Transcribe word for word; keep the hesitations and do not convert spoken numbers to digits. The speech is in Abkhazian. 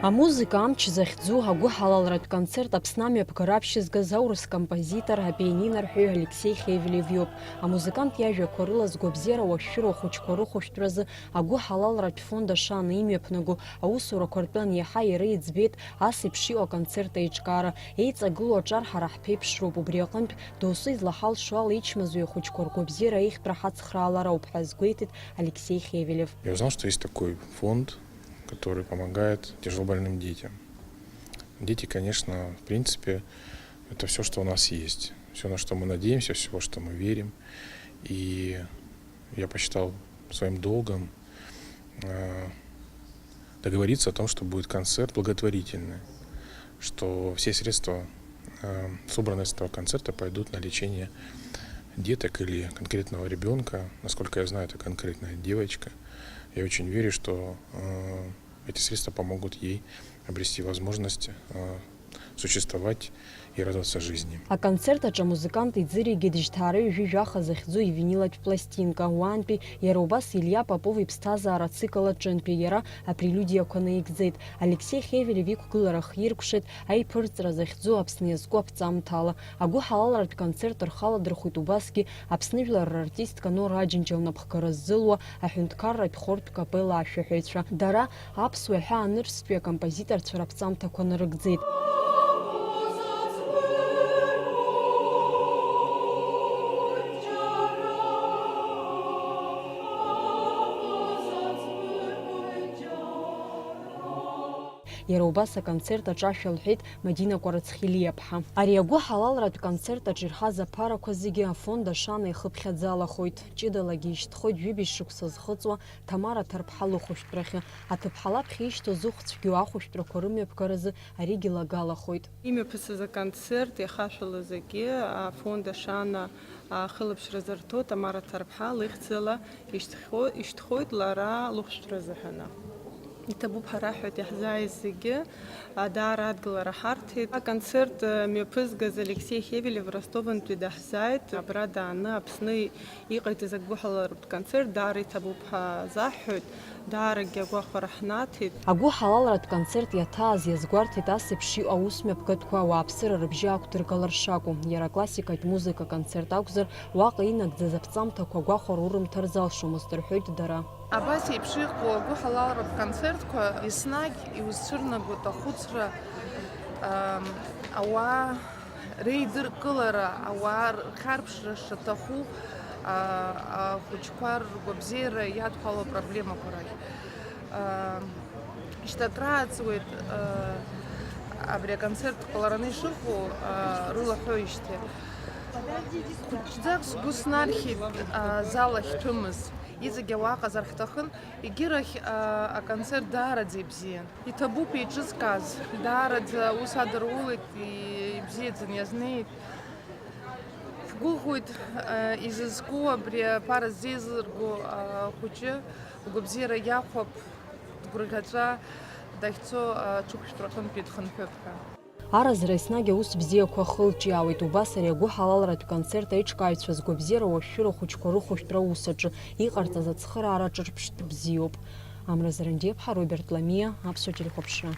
Амузыка амч захьӡу агәыҳалалратә концерт Аԥсны амҩаԥгара аԥшьызгаз аурыс композитор, апианинорҳәаҩ Алексеи Хевелев иоуп. Амузыкант иажәақәа рыла згәабзиара уашәшәыроу ахәыҷқәа рыхәышәтәразы агәыҳалалратә фонд Ашана имҩаԥнаго аусурақәа ртәы аниаҳа иара иӡбеит ас еиԥш иҟоу аконцерт аиҿкаара. Еиҵагылоу аҿар ҳара ҳԥеиԥшроуп, убри аҟынтә досу излаҳалшо ала ичмазаҩ ахәыҷқәа ргәабзиара аихтәра ҳацхраалар ауп ҳәа азгәеиҭеит Алексеи Хевелев. Я узнал, что есть такой фонд, который помогает тяжелобольным детям. Дети, конечно, в принципе, это все, что у нас есть. Все, на что мы надеемся, все, во что мы верим. И я посчитал своим долгом, э, договориться о том, что будет концерт благотворительный, что все средства, э, собранные с этого концерта, пойдут на лечение деток или конкретного ребенка. Насколько я знаю, это конкретная девочка. Я очень верю, что, э, эти средства помогут ей обрести возможность, э, существовать и радоваться жизни. Аконцерт аҿы амузыкант иӡыригеит жьҭаара ҩажәи жәаха захьӡу ивинилатә пластинка. Уаантәи иара убас Илиа Попов иԥсҭазаара ацикл аҿынтәи иара апрелиудиақәа наигӡеит. Алексеи Хевелев иқәгылара хиркәшеит аиԥырҵра захьӡу Аԥсны иазку аԥҵамҭала. Агәыҳалалратә концерт рхаладырхәит убасгьы Аԥсны жәлар рартистка Нора Аџьынџьал напхгара ззылуа аҳәынҭқарратә хортә капелла ашәаҳәаҩцәа. Дара аԥсуа ҳәаа нырцәтәи акомпозиторцәа раԥҵамҭақәа нарыгӡеит. Иара убас аконцерт аҿы ашәа лҳәеит Мадина Кәарацхелиаԥҳа. Ари агәыҳалалратә концерт аҿы ирҳаз аԥарақәа зегьы афонд Ашана ихыԥхьаӡалахоит. Ҷыдалагьы ишьҭхоит жәибжь шықәса зхыҵуа Ҭамара Ҭарԥҳа лыхәышәтәрахьы. Аҭыԥҳа лаԥхьа ишьҭоу зыхәцәгьоу ахәышәтәрақәа рымҩаԥгаразы аригьы лагалахоит. Имҩаԥысыз аконцерт иахашәалаз зегьы афонд Ашана ахылаԥшра зырҭо Ҭамара Ҭарԥҳа лыхьӡала ишьҭхьо-, ишьҭхоит лара лыхәшәтәра азыҳәаны. Иҭабуп ҳәа раҳҳәоит иаҳзааиз зегьы, а, даара адгылара ҳарҭеит. Аконцерт, а, мҩаԥызгаз Алексеи Хевелев Ростовынтәи даҳзааит. Абра дааны Аԥсны иҟаиҵаз агәыҳалалратә концерт даара иҭабуп ҳәа заҳҳәоит, дааракгьы агәахәара ҳнаҭеит. Агәыҳалалратә концерт иаҭааз иазгәарҭеит ас еиԥш иҟоу аусмҩаԥгатәқәа ауааԥсыра рыбжьы ақәдыргалар шакәу. Иара аклассикатә музыка концерт акәзар, уаҟа инагӡаз аԥҵамҭақәа агәахәара урымҭар залшомызт, рҳәоит дара. Абас еиԥш иҟоу агәыҳалалратә концертқәа еснагь иузцәырнагоит ахәыцра, ам, ауаа реидыркылара, ауаа рхьарԥшра шаҭаху, а, ахәыҷқәа ргәабзиара иадҳәало апроблемақәа рахь. А, шьҭа акрааҵуеит, а, абри аконцерт ҟалараны ишыҟоу, а, рылаҳәоижьҭеи. Хәыҷӡак сгәы снархьит, а, зал ахьҭәымыз. Иҵегь ауаа ҟазар ҳҭахын, егьырахь, а, аконцерт даараӡа ибзиан. Иҭабуп еиҿызкааз, даараӡа аус адырулеит, и-, ибзиаӡаны иазнеит. Ҳгәыӷуеит, а, изызку абри аԥара ззеизырго ахәыҷы лгәабзиара иахәап, дгәырӷьаҵәа дахьцо аҽыхәшәтәра аҟынтәи дхынҳәып ҳәа. Аразра еснагь аус бзиақәа ахылҿиаауеит, убас ари агәыҳалалратә концерт аиҿкааҩцәа згәабзиара уашәшәыра ахәыҷқәа рыхәышәтәра аус аҿы иҟарҵаз ацхыраара ҿырԥштә бзиоуп. Амра Зарандиаԥҳа, Роберт Ламиа, Аԥсуа телехәаԥшра.